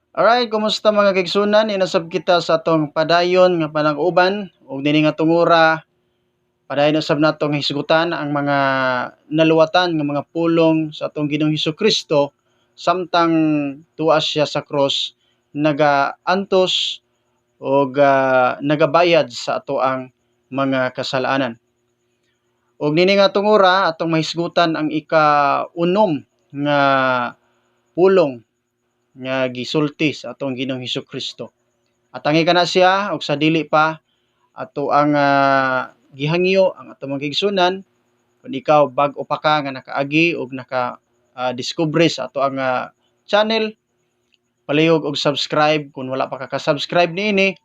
Alright, kumusta, mga kaigsunan? Inasab kita sa atong padayon nga panag-uban ug dinhi nga tungura padayon usab natong hisgutan ang mga naluwatan nga mga pulong sa atong Ginoong Hesus Kristo samtang tuwa siya sa cross, nagaantos og nagabayad sa ato ang mga kasalanan. Ug nini nga tungura atong mahisgutan ang ika-unom nga pulong nga gisulti sa atong Ginoong Hesus Kristo. Atangi kana siya og sa dili pa ato ang gihangyo ang atong mga kaigsunan, kung ikaw bag-o pa ka nga nakaagi og naka discover sa ato ang channel, palihog og subscribe kung wala pa ka ka-subscribe niini,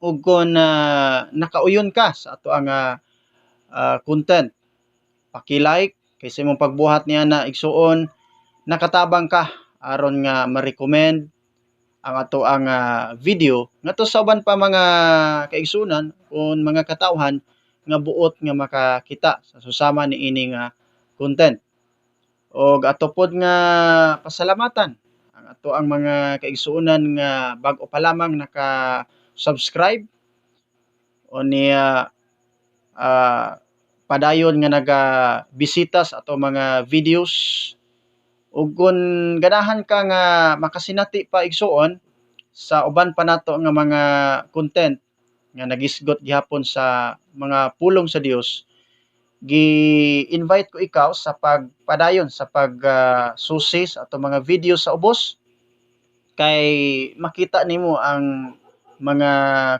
ug kung nakauyon ka sa ato ang content, paki-like kay sa imong pagbuhat niya na, igsuon, nakatabang ka aron nga ma-recommend ang ato ang video ngadto sa uban pa mga kaigsunan o mga katawhan nga buot nga makakita sa susama niini nga content. Og ato pod nga pasalamatan ang ato ang mga kaigsuonan nga bag-o pa lamang naka-subscribe o niya padayon nga nagabisita sa ato mga videos. Ug kung ganahan ka nga makasinati pa, igsuon, sa uban pa nato nga mga content nga nagisgot gihapon sa mga pulong sa Dios, gi-invite ko ikaw sa pagpadayon sa pag susi sa ato mga video sa ubos kay makita nimo ang mga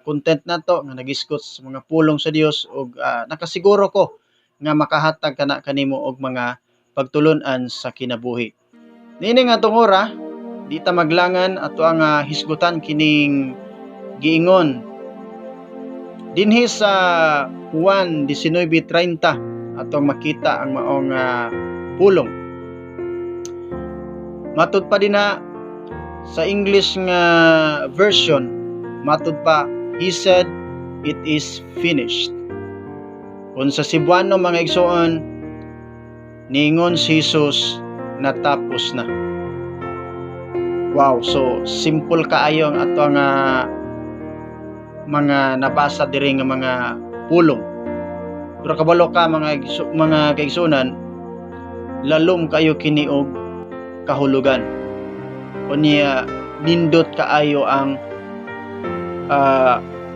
content nato nga nagisgot sa mga pulong sa Dios ug nakasiguro ko nga makahatag kana kanimo og mga pagtulun-an sa kinabuhi. Niini nga tungura, di ta maglangan, ato ang hisgutan kining giingon dinhi sa Juan 19:30. Atong makita ang maong pulong. Matud pa dinha sa English nga version, matud pa, "He said, 'It is finished.'" Kung sa Cebuano, mga igsoon, niingon si Jesus, "Natapos na." Wow, so simple kaayo ang ato nga mga nabasa diri nga mga pulong. Pero kabalo ka, mga kaigsunan, lalom kayo kini og kahulugan. Unya nindot kaayo ang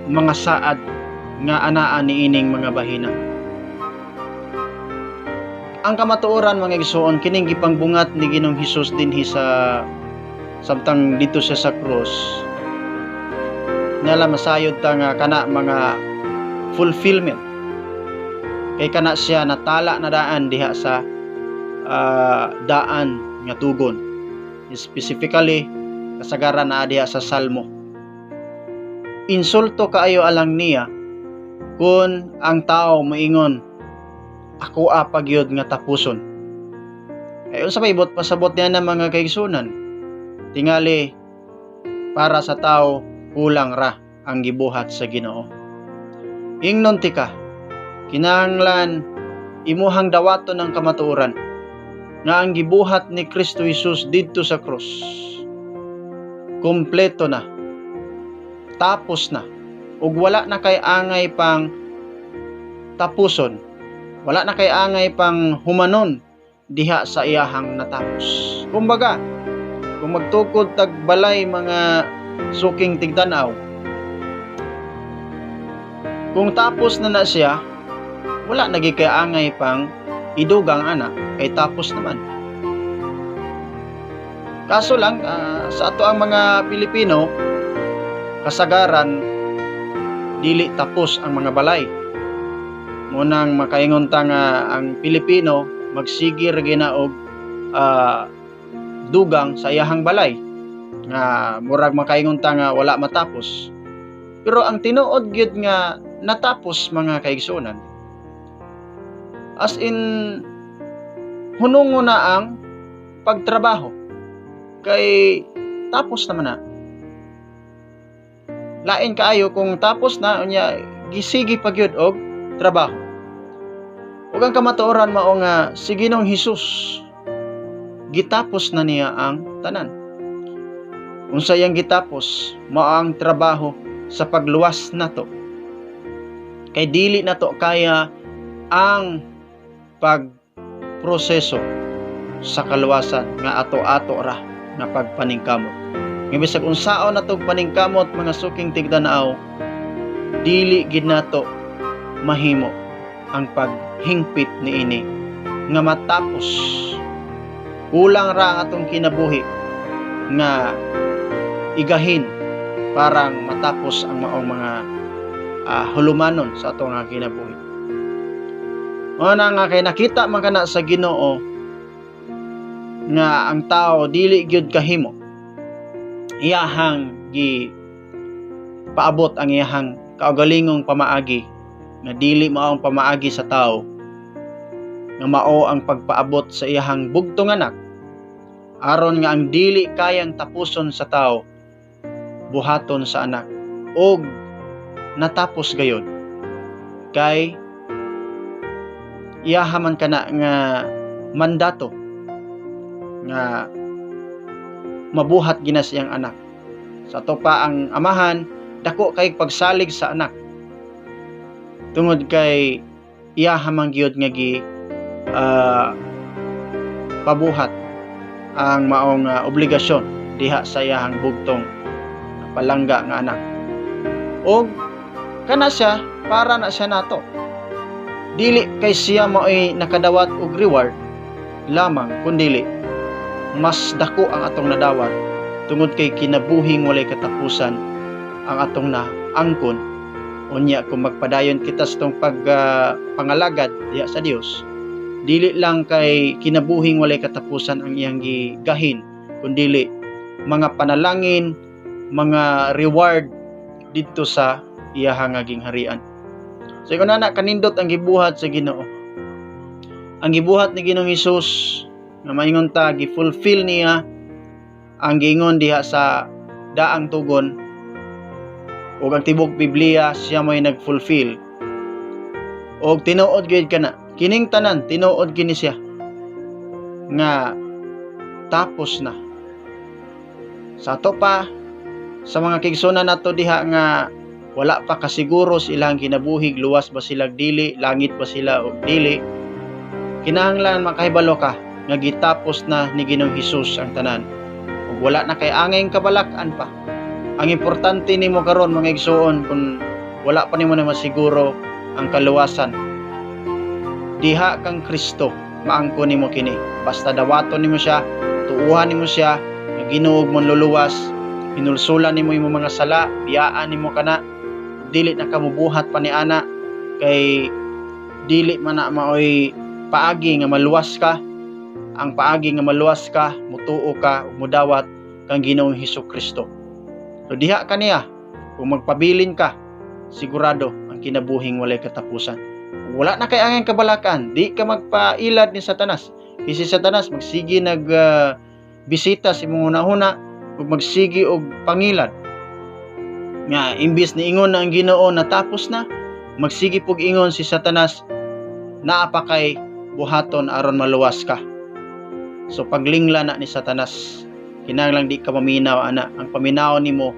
mga saad nga anaa niining mga bahina. Ang kamatuoran, mga igsoon, kining gipangbungat ni Ginoong Hesus dinhi sa samtang dito siya sa cross. Nala masayod ta nga kana mga fulfillment. Kay kana siya natala na daan diha sa daan nga tugon. Specifically, kasagaran na diha sa Salmo. Insulto kaayo alang niya kung ang tao moingon, "Ako a pagyud nga tapuson." Ay unsa may buot pasabot niya ng mga kaigsunan? Tingali para sa tao kulang ra ang gibuhat sa Ginoo. Ingnon tika, kinahanglan imuhang dawaton ang kamatuoran nga ang gibuhat ni Kristo Jesus didto sa krus kompleto na, tapos na, ug wala na kay angay pang tapuson, wala na kay angay pang humanon diha sa iyahang natapos. Kumbaga, kung magtukod tag balay, mga suking tigtanaw, kung tapos na na siya, wala na kay angay pang idugang ana kay tapos naman. Kaso lang sa ato ang mga Pilipino, kasagaran dili tapos ang mga balay. Munang makaingon ta nga ang Pilipino magsige ra gina og dugang sa iyahang balay nga murag makaingon ta nga wala matapos. Pero ang tinuod gyud nga natapos, mga kaigsunan, as in hunungo na ang pagtrabaho kay tapos naman na. Lain kaayo kung tapos na, unya gisige pa gyud og trabaho. Ug ang kamatuoran mao nga si Ginoong Hesus gitapos na niya ang tanan. Unsa iyang gitapos, mao ang trabaho sa pagluwas nato. Kay dili nato kaya ang pagproseso sa kaluwasan nga ato-ato ra nga pagpaningkamot. Nga bisag unsaon natong paningkamot, mga suking tigtan-aw, dili gid nato mahimo ang paghingpit niini nga matapos. Kulang ra ang atong kinabuhi nga igahin parang matapos ang maong mga hulumanon sa atong nga kinabuhi. Mao na nga kay nakita man kana sa Ginoo nga ang tao dili gyud kahimo, iyahang gi paabot ang iyahang kaugalingong pamaagi nga dili mao ang pamaagi sa tao, nga mao ang pagpaabot sa iyahang bugtong anak aron nga ang dili kayang tapuson sa tao, buhaton sa anak, og natapos gayod kay iyaha man kana nga mandato nga mabuhat gina siyang anak. Sa ato pa, ang amahan dako kay pagsalig sa anak tungod kay iyaha man gyud nga gi pabuhat ang maong obligasyon diha sa iyahang bugtong palangga nga anak. Og kana siya, para na siya nato. Dili kay siya maoy nakadawat og reward lamang, kundili mas dako ang atong nadawat tungod kay kinabuhing walay katapusan ang atong naangkon. Unya kung magpadayon kita sa atong pag pangalagad diha sa Dios, dili lang kay kinabuhing walay katapusan ang iyang gigahin, kundili mga panalangin, mga reward didto sa iyahang gingharian. So ingon ana kanindot ang gibuhat sa Ginoo. Ang gibuhat ni Ginoong Hesus nga maingon ta gi-fulfill niya ang giingon diha sa daang tugon ug ang tibok Biblia, siya mo'y nag-fulfill. Og tinuod gyud kana, kining tanan tinuod kini siya nga tapos na. Sa ato pa, sa mga kaigsuonan nato diha nga wala pa kasiguro sa ilang kinabuhi, luwas ba sila, dili, langit ba sila o dili, kinahanglan makahibalo ka nga gitapos na ni Ginoong Hesus ang tanan ug wala na kay angay kabalak-an pa. Ang importante nimo karon, mga igsuon, kung wala pa nimo na masiguro ang kaluwasan, diha kang Kristo maangko nimo kini. Basta dawaton nimo siya, tuuhan nimo siya nga Ginoo ug Manluluwas, hinulsulan nimo imong mga sala, biyaan nimo kana, dili na ka mubuhat pa ni ana kay dili man na maoy paagi nga maluwas ka. Ang paagi nga maluwas ka, mutuo ka ug mudawat kang Ginoong Hesus Kristo. So diha kaniya kung magpabilin ka, sigurado ang kinabuhing walay katapusan. Kung wala na kay angay kabalakan, di ka magpailad ni Satanas. Kay si Satanas magsige nag bisita sa imong hunahuna ug magsige og pangilad nga imbis ni ingon na ang Ginoo natapos na, magsige pug ingon si Satanas, naa pa kay buhaton aron maluwas ka. So paglingla na ni Satanas. Kinahanglan di ka maminaw ana. Ang paminaw nimo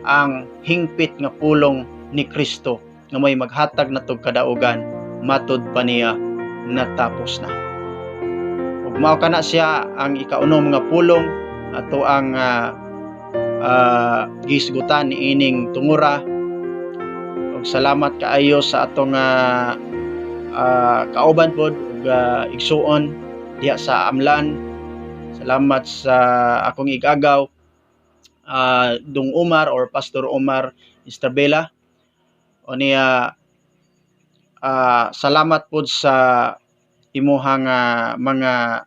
ang hingpit nga pulong ni Kristo nga may maghatag natog kadaugan, matud pa niya, natapos na. Ug mao kana siya ang ikauno mga pulong ato ang gisgutan niining tungura. Ug salamat kaayo sa atong kauban pod ug igsuon diha sa Amlan. Salamat sa akong igagaw, Dung Umar or Pastor Omar Estrabela. O niya, salamat pod sa imuhang mga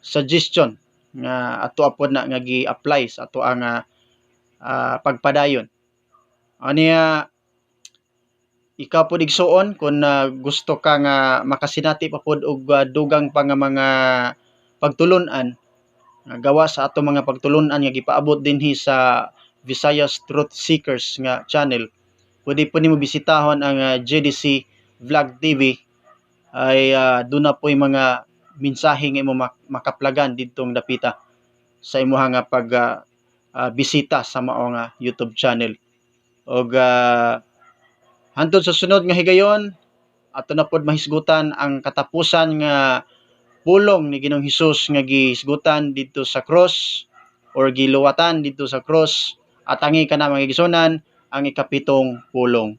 suggestion nga ato pod na nga gi-apply sa ato ang pagpadayon. Aniya, ikaw pod igsuon, kung gusto ka nga makasinati pa pod og dugang pa nga mga pagtulun-an nga gawa sa ato mga pagtulun-an nga gipaabot dinhi sa Visayas Truth Seekers nga channel, pwede po nimo bisitahon ang JDC Vlog TV ay doon na po yung mga mensahe nga imo makaplagan didtong dapita sa imuha nga pag bisita sa mao nga YouTube channel. Og hantod sa sunod nga higayon, ato na pod mahisgutan ang katapusan nga pulong ni Ginoong Hesus nga gihisgutan didto sa cross or giluwatan didto sa cross. Atangi kana, mga igsuonan, ang ikapitong pulong.